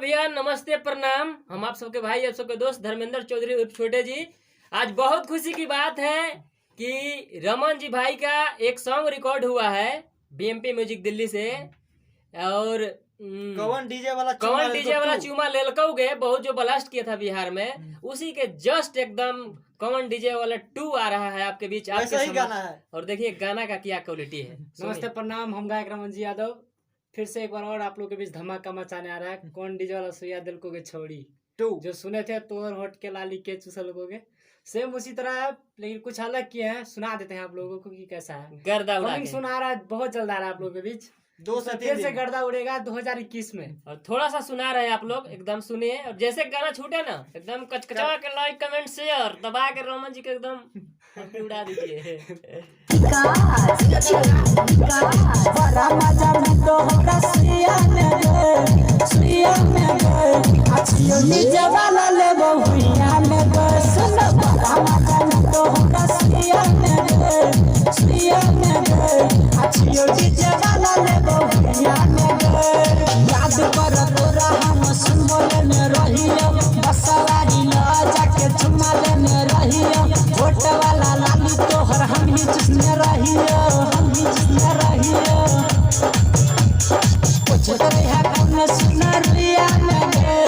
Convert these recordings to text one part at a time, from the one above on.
भैया, नमस्ते, प्रणाम। हम आप सबके भाई, आप सबके दोस्त धर्मेंद्र चौधरी उर्फ छोटे जी। आज बहुत खुशी की बात है कि रमन जी भाई का एक सॉन्ग रिकॉर्ड हुआ है बीएमपी म्यूजिक दिल्ली से। और कौन डीजे वाला चुम्मा कौन लेलको डीजे वाला टू? चूमा लेलकौगे, बहुत जो ब्लास्ट किया था बिहार में, उसी के जस्ट एकदम कौन डीजे वाला 2 आ रहा है आपके बीच, आपके वैसा ही समक्ष। गाना है। और देखिए गाना का क्या क्वालिटी है। नमस्ते, प्रणाम। हम गायक रमन जी यादव फिर से एक बार और आप लोग के बीच धमाका मचाने आ रहा है। कौन डीजे वाला सुइया दिल को छौड़ी 2 जो सुने थे तोर होट के लाली के चुसल को, सेम उसी तरह है, लेकिन कुछ अलग किए हैं। सुना देते हैं आप लोगों को कि कैसा है। गर्दा उड़ा कमिंग के। सुना रहा है, बहुत जल्द आ रहा है आप लोगों के बीच। 2 से फिर 3 से दिन। गर्दा उड़ेगा 2021 में। और थोड़ा सा सुना रहे हैं आप लोग, एकदम सुनिए। और जैसे गाना छूटे ना, एकदम कचकचा के लाइक कमेंट शेयर दबा के रोमन जी के एकदम उड़ा दीजिए। बड़ा मजा में तो हमरा सुइया में गए, सुइया में गए, अछियो नीचे वाला लेबो हुइया में गए। सुन, बड़ा मजा में तो हमरा सुइया में गए, सुइया में गए, अछियो नीचे वाला लेबो हुइया में गए। याद कर तोरा हम सुनबोले में रहियो, बसवारी ल जाके चुमा लेने रहियो, होट वाला लाली तोहर हम ही जिसमें रहियो, हम ही जिसमें रहियो। पूछत रहिया कौन सुन रुइया में गए,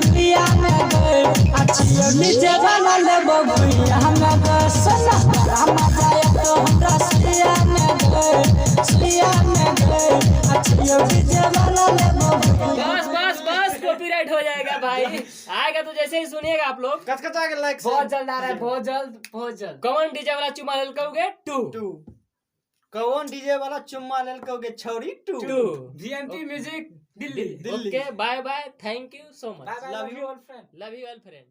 रुइया में गए, अछियो नीचे वाला लेबो भुइया में गए। सुन, बड़ा मजा आया तो हमरा सुइया में गए, सुइया में गए, अछियो नीचे वाला लेबो भुइया। बस बस बस, कॉपीराइट हो जाएगा भाई। आएगा तो जैसे ही सुनिएगा आप लोग। कचकचा के लाइक बहुत जल्द आ रहा है, बहुत जल्द, बहुत जल्द। कौन डीजे वाला चुमा लेलकौगे 2। 2। कौन डीजे वाला चुम्मा लेलकौगे छौड़ी 2। 2। BMP music Delhi. Delhi. Okay, bye bye, thank you so much. Bye bye, Love love you. You all friend. Love you all friend.